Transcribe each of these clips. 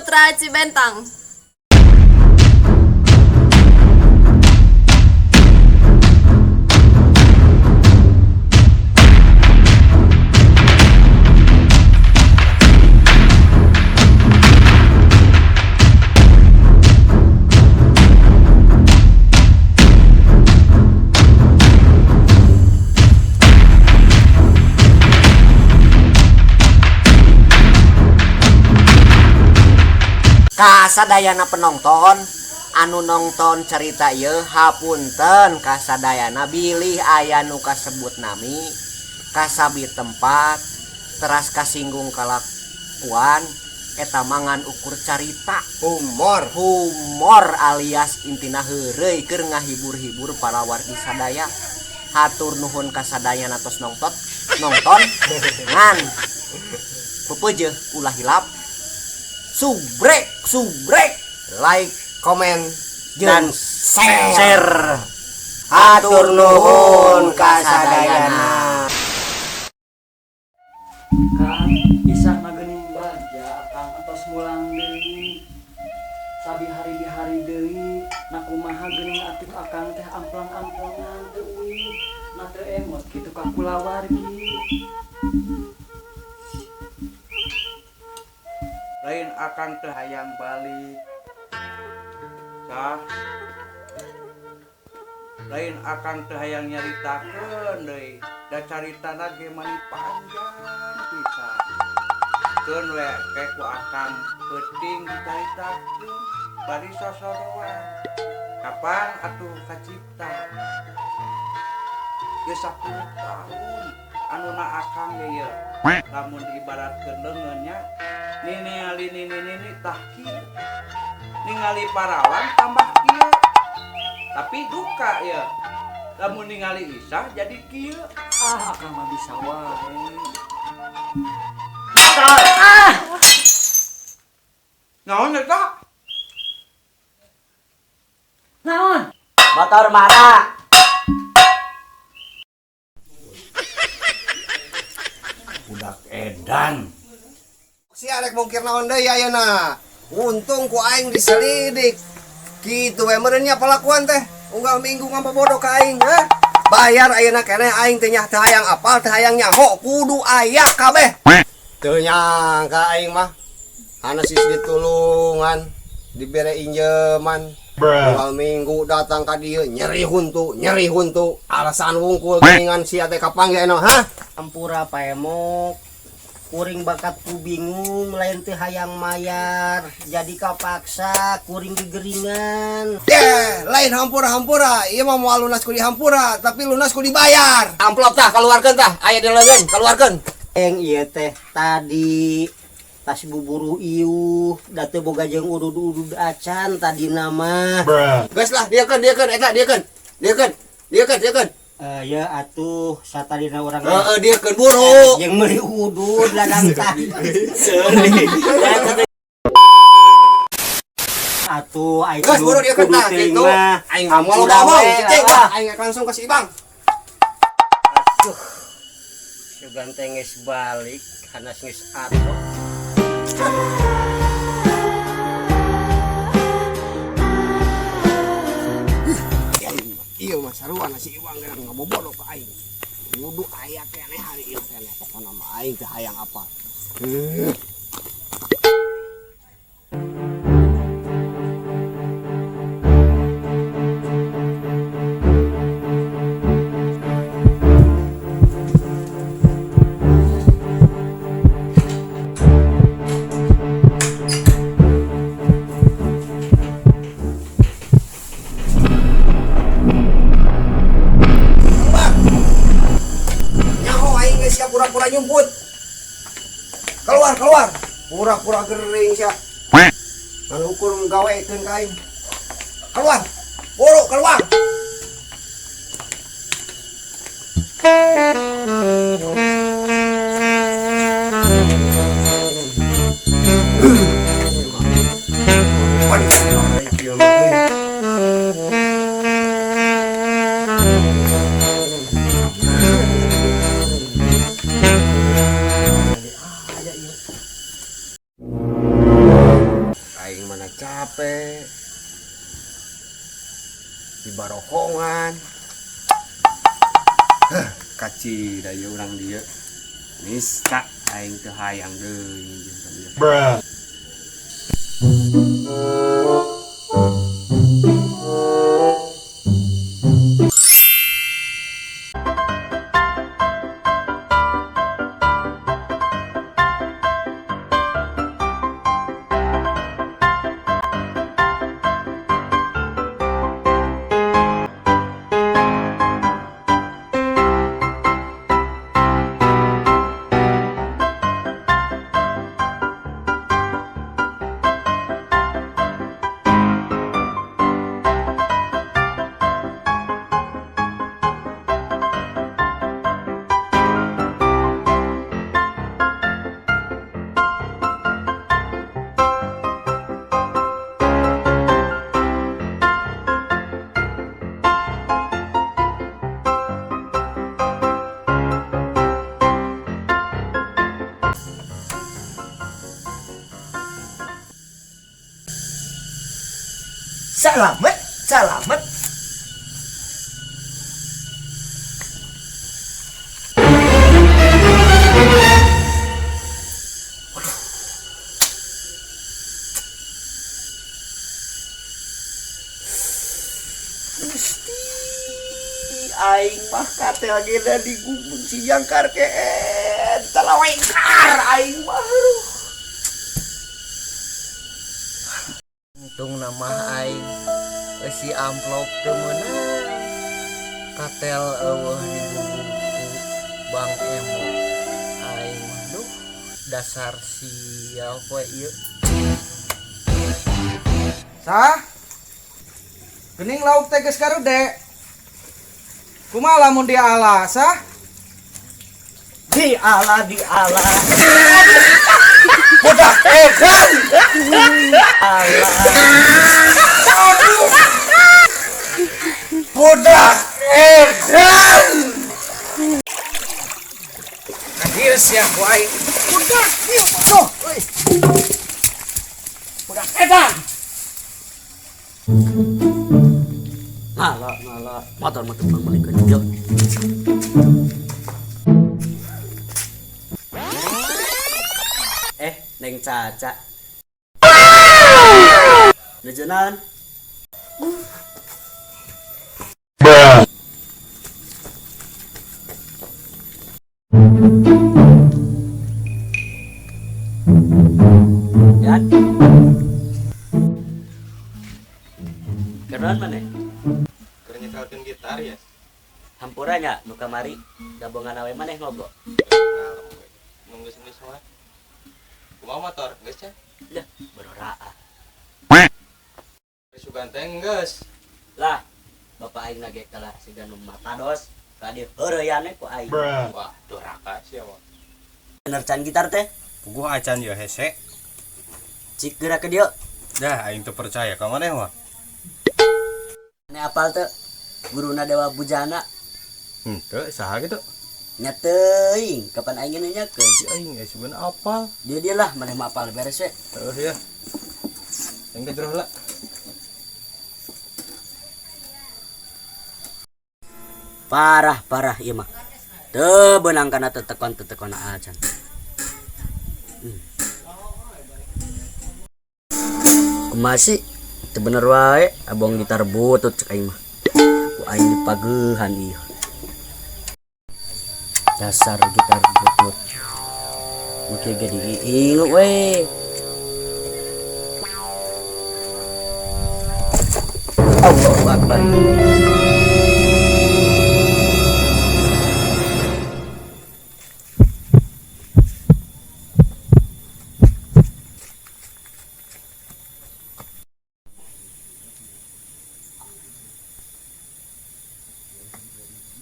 Putra Cibentang. Kasadayana penonton anu nonton cerita ieu, hapunten kasadayana bilih aya nu kasebut nami, kasabi tempat, teras kasinggung kalakuan. Eta mah ngan ukur carita. Humor. Humor alias intina heureuy keur ngahibur-hibur para wargi sadaya. Hatur nuhun kasadayana tos nongtot nonton. Ngan pepeujeuh ulah hilap subrek subrek, like, komen, dan dan share. Share. Hatur nuhun kasadayana. Kang, Isah mah geuning bagja akang atos mulang deui. Sabi hari di hari deui, na kumaha geuning atuh akang teh amplang-amplangan teu uih. Na teu emot kitu ka kulawargi. Lain akang teh hayang balik sah, lain akang teh hayang nyaritakeun deui, da caritana ge mani panjang pisan. Keun we ke ku akang peuting dicaritakeun bari sosoroan. Kapan atuh kacipta? Geus 10 tahun anu na akang ge ieu lamun diibaratkeun leungeun nya, ningali nini nini tah kieu, ningali parawan tambah kieu, tapi duka ya lamun ningali Isah jadi kieu. Ah, akang mah bisa wae. Naon eta? Naon? Motor mana? Budak edan. Si arek mungkir naon deui ayeuna? Untung ku aing diselidik. Kitu we meureun nya palakuan teh. Unggal minggu ngapabodo ka aing, ha? Bayar ayeuna keneh aing teh nya, teu hayang apal, teu hayang nyaho, kudu aya kabeh. Teu nyangka aing mah. Hanas geus ditulungan, dibere injeman. Unggal minggu datang ka dieu nyeri huntu, nyeri huntu. Alasan wungkul geuningan sia teh kapanggih ayeuna, ha? Ampura, Pak Emok, kuring bakat ku bingung, lain teu hayang mayar, jadi kapaksa kuring gegeringan. Ye, lain hampura-hampura. Ieu mah moal lunas ku dihampura, tapi lunas ku dibayar. Amplop tah keluarkeun tah, aya di leungeun, keluarkeun. Eng ieu teh tadi tas buburu iuh da teu boga jeung udud-udud acan tadi nama. Geus lah, dieukeun, dieukeun eta dieukeun. Dieukeun. Dieukeun, dieukeun. Eh ya atuh satadina urang Heeh, dieukeun buru. jeung meuli udud ladang tadi atuh ai. Geus buru dieukeun tah teuing kitu. mah. Aing moal Hampura ngomong, we, cicing ah. lah, aing langsung ke si Ibang. Aduh, sugan teh geus balik, hanas geus atuh. Iya mah sarua si Ibang geus ngabobodo ka aing. Kudu aya keneh hari ieu keneh, pokona mah aing teh hayang apa. Bang. Nyaho aing geus sia pura-pura nyumput. Keluar, keluar. Pura-pura gering sia. Ngan ukur gawekeun ka aing. Keluar. Buru keluar. Waduh, aing kieu mah euy. Di barokongan. Heh, kacida ieu urang dieu. Nista aing teu hayang deui jeung ka dieu. Salamet, salamet. Gusti, aing mah katel geda digubung si jangkar keen talawengkar aing mah. Aduh. Untung nama aing eusi amplop teu meunang. Katel eueuh digubung ku Bang Emo. Aing mah duh dasar sial poe ieu. Sah? Gening lauk teh geus garude. Kumaha lamun diala, sah? Diala, diala. Budak edan. Ala. Aduh. Budak edan. Anjir sia ku aing. Budak ieu bodoh euy. Budak edan. Ngala, ngala. Motor motor pangmalikeun ieu. Neng Caca. Nuju naon? Yan. Keron maneh? Keur nyekelkeun gitar ya. Hampura nya nu kamari gabungan awe maneh ngogo. Ngalem we. Nu geus-geus mah. Kumaha motor geus cenah? Lah, bororaa. Sugan teh geus. Lah, bapak aing lagi kalah siga nu matados, kadi heureuyan ku aing. Wah, doraka sia mah. Bener can gitar teh? Puguh acan ye hese. Cik geura ke dieu. Dah aing teu percaya ka maneh mah. Maneh apal teu? Guruna Dewa Bujana. Henteu, saha kitu? Nya teuing, kapan aing nanyakeun? Si aing geus sugan apal. Dia-dia lah maneh mah apal beres we. Heuh ya. Aing ka jero heula. Parah, parah ieu mah. Teu beunang kana tetekon-tetekon acan. Kumaha sih? Teu bener wae, abong gitar butut cek aing mah. Ku aing dipagehan ieu. Dasar gitar butut. Muke ge diingu we. Allahu Akbar.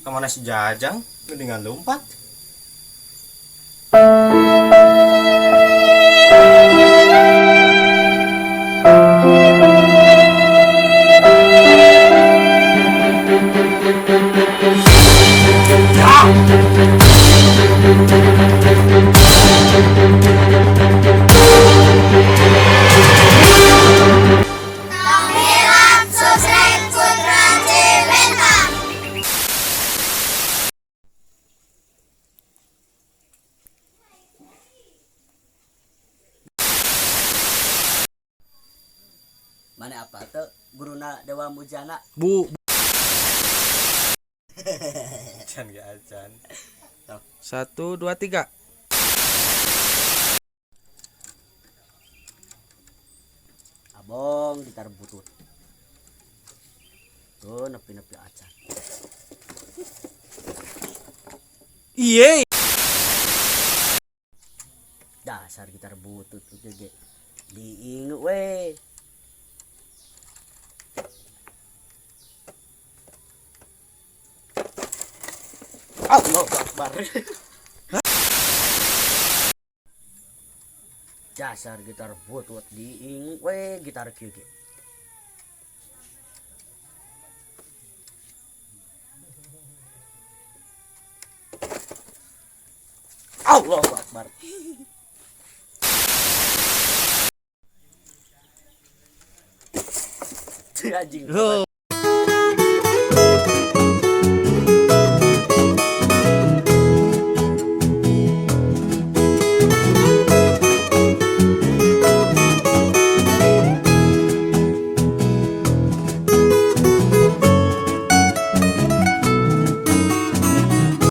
Kemana si Jajang? Mendingan lompat. Tong hilap subscribe Putra. Dewa Mujana. Bu. Acan ge acan. 1 2 3. Abong gitar butut. Tuh nepi-nepi acan. Iye. Dasar gitar butut itu ge. Diingu we. Allahu Akbar. Dasar gitar butut diingu we gitar kieu ge. Allahu Akbar. Anjing. Loh.